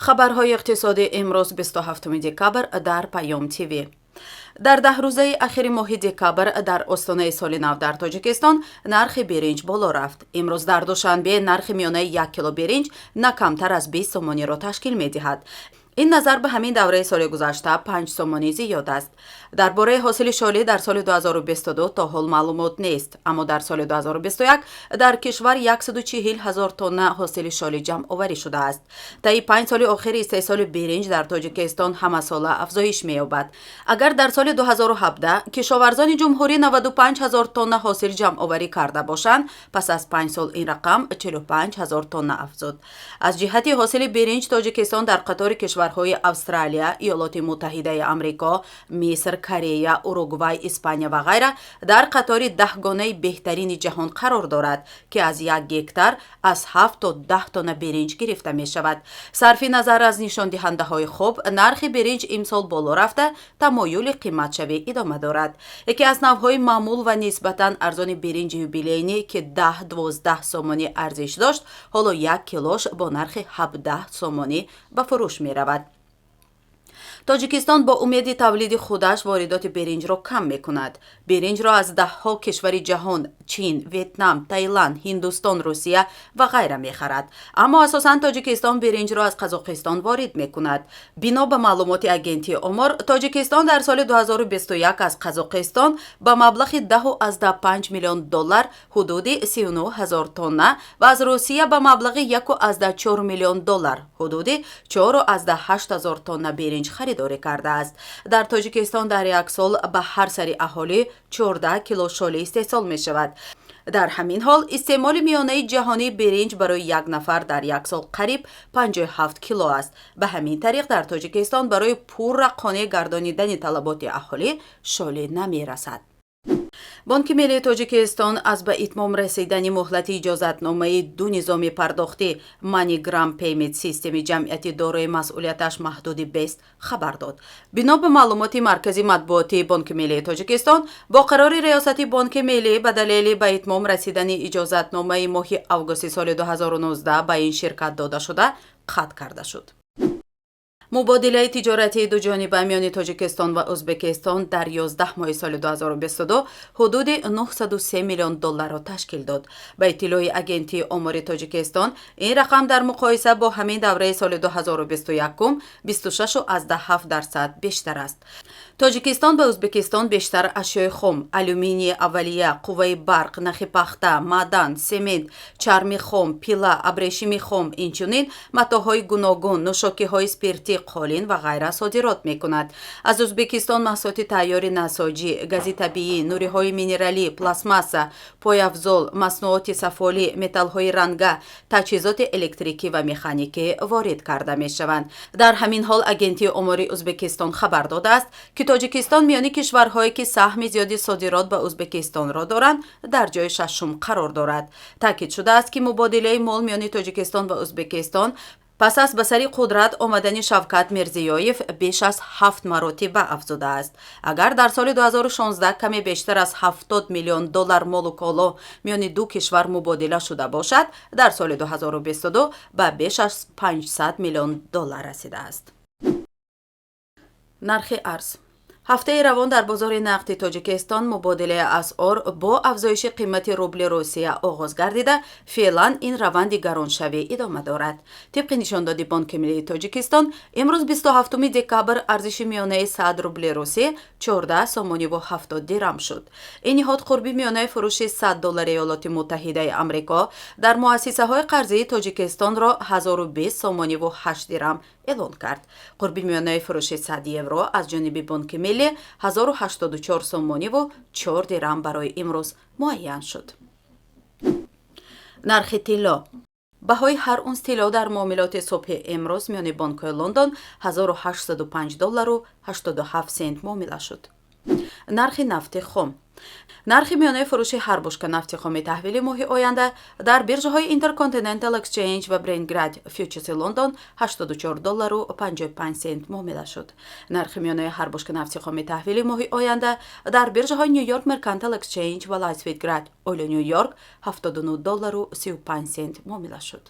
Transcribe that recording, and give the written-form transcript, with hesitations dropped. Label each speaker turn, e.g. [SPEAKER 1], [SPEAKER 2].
[SPEAKER 1] Хабарҳои иқтисодӣ имрӯз, 27 декабр, дар Паём ТВ. Дар 10 рӯзаи ахири моҳи декабр дар остонаи соли нав дар Тоҷикистон нархи биринҷ боло рафт. Имрӯз дар Душанбе нархи миёнаи 1 кило биринҷ на камтар аз 20 сомониро ташкил медиҳад. Ин назар ба ҳамин давраи соли гузашта 5 сомонӣ зиёд аст. Дар бораи ҳосили шолӣ дар соли 2022 то ҳол маълумот нест, аммо дар соли 2021 дар кишвар 140 ҳазор тонна ҳосили шолӣ ҷамъоварӣ шудааст. Таи 5 соли охир истеҳсоли биринҷ дар Тоҷикистон ҳамасола афзоиш меёбад. Агар дар соли 2017 кишоварзони ҷумҳурӣ 95 ҳазор тонна ҳосил ҷамъоварӣ карда бошанд, пас аз 5 сол ин рақам 45 ҳазор тонна афзуд. Аз ҷиҳати ҳосили биринҷ Тоҷикистон дар қатори кишварҳои Австралия, Иёлоти Муттаҳидаи Амрико, Миср, Корея, Уругвай, Испания ва ғайра дар қатори даҳгонаи беҳтарини ҷаҳон қарор дорад, ки аз 1 гектар аз 7 то 10 тонна биринҷ гирифта мешавад. Сарфи назар аз нишондиҳандаҳои хуб, нархи биринҷ имсол боло рафта, тамоюли қиматшавӣ идома дорад. Яке аз навъҳои маъмул ва нисбатан арзони биринҷи «Юбилейный», ки 10-12 сомонӣ арзиш дошт, ҳоло 1 килош бо нархи 17 сомонӣ ба фурӯш меравад. Тоҷикистон бо умеди тавлиди худаш воридоти биринҷро кам мекунад. Биринҷро аз даҳҳо кишвари ҷаҳон: Чин, Ветнам, Таиланд, Ҳиндустон, Русия ва ғайра мехарад, аммо асосан Тоҷикистон биринҷро аз Қазоқистон ворид мекунад. Бино ба маълумоти агентии Омор, Тоҷикистон дар соли 2021 аз Қазоқистон ба маблағи 10,5 миллион доллар ҳудуди 39 ҳазор тонна ва аз Русия ба маблағи 1,4 миллион доллар ҳудуди 4,8 ҳазор тонна биринҷ харидорӣ кардааст. Дар Тоҷикистон дар як сол ба ҳар сари аҳолӣ 14 кило шолӣ истеҳсол мешавад. Дар ҳамин ҳол, истеъмоли миёнаи ҷаҳонии биринҷ барои як нафар дар як сол қариб 57 кило аст. Ба ҳамин тариқ, дар Тоҷикистон барои пурра қонеъ гардонидани талаботи аҳолӣ шолӣ намерасад. Бонки миллии Тоҷикистон аз ба итмом расидани муҳлати иҷозатномаи ду низоми пардохтӣ MoneyGram Payment System ҷамъияти дорои масъулияташ маҳдуди Бест хабар дод. Бино ба маълумоти маркази матбуотии Бонки миллии Тоҷикистон, бо қарори Риёсати Бонки Миллӣ ба далели ба итмом расидани иҷозатномаи моҳи августи соли 2019 ба ин ширкат додашуда қатъ карда шуд. Мубодилаи тиҷоратии дуҷониба миёни Тоҷикистон ва Ӯзбекистон дар 11 моҳи соли 2022 ҳудуди 903 миллион долларро ташкил дод. Ба иттилои агентии Омори Тоҷикистон, ин рақам дар муқоиса бо ҳамин давраи соли 2021 26,7% бештар аст. Тоҷикистон ба Ӯзбекистон бештар ашёи хом, алюминии аввалия, қувваи барқ, нахи пахта, маъдан, семент, чарми хом, пила, абрешими хом, инчунин матоъҳои гуногун, нӯшокиҳои спиртӣ, қолин ва ғайра содирот мекунад. Аз Ӯзбекистон маҳсулоти тайёри насоҷӣ, гази табиӣ, нуриҳои минералӣ, пластмасса, пойафзол, маснуоти сафолӣ, металлҳои ранга, таҷҳизоти электрикӣ ва механикӣ ворид карда мешаванд. Дар ҳамин ҳол, агентии Омори Ӯзбекистон хабар додааст, ки Тоҷикистон миёни кишварҳое, ки саҳми зиёди содирот ба Ӯзбекистонро доранд, дар ҷои шашум қарор дорад. Таъкид шудааст, ки мубодилаи мол миёни Тоҷикистон ва Ӯзбекистон пас аз ба сари қудрат омадани Шавкат Мирзиёев беш аз ҳафт маротиба афзудааст. Агар дар соли 2016 каме бештар аз 70 миллион доллар молу коло миёни ду кишвар мубодила шуда бошад, дар соли 2022 ба беш аз 500 миллион доллар расидааст. Нархи арз. Ҳафтаи равон дар бозори нақди Тоҷикистон мубодилаи асъор бо афзоиши қимати рубли Русия оғоз гардида, феълан ин раванди гароншавӣ идома дорад. Тибқи нишондоди Бонки миллии Тоҷикистон, имрӯз, 27 декабр, арзиши миёнаи 100 рубли русӣ 14 сомониву 70 дирам шуд. Ин ниҳод қурби миёнаи фурӯши 100 доллари Иёлоти Муттаҳидаи Амрико дар муассисаҳои қарзии Тоҷикистонро 1020 сомониву 8 дирам эълон кард. Қурби миёнаи фурӯши 100 евро аз ҷониби Бонки Миллӣ 1084 сомониву 4 дирам барои имрӯз муайян шуд. Нархи тилло. Баҳои ҳар унс тилло дар муомилоти субҳи имрӯз миёни бонкҳои Лондон 1805 доллару 87 сент муомила шуд. Нархи нафти хом. Нархи миёнаи фурӯши ҳар бушка нафти хоми таҳвили моҳи оянда дар биржаҳои Intercontinental Exchange ва Brent Grade Futures Лондон 84 доллару 55 сент муомила шуд. Нархи миёнаи ҳар бушка нафти хоми таҳвили моҳи оянда дар биржаҳои New York Mercantile Exchange ва Light Sweet Crude Oil Нью Йорк 79 доллару 35 сент муомила шуд.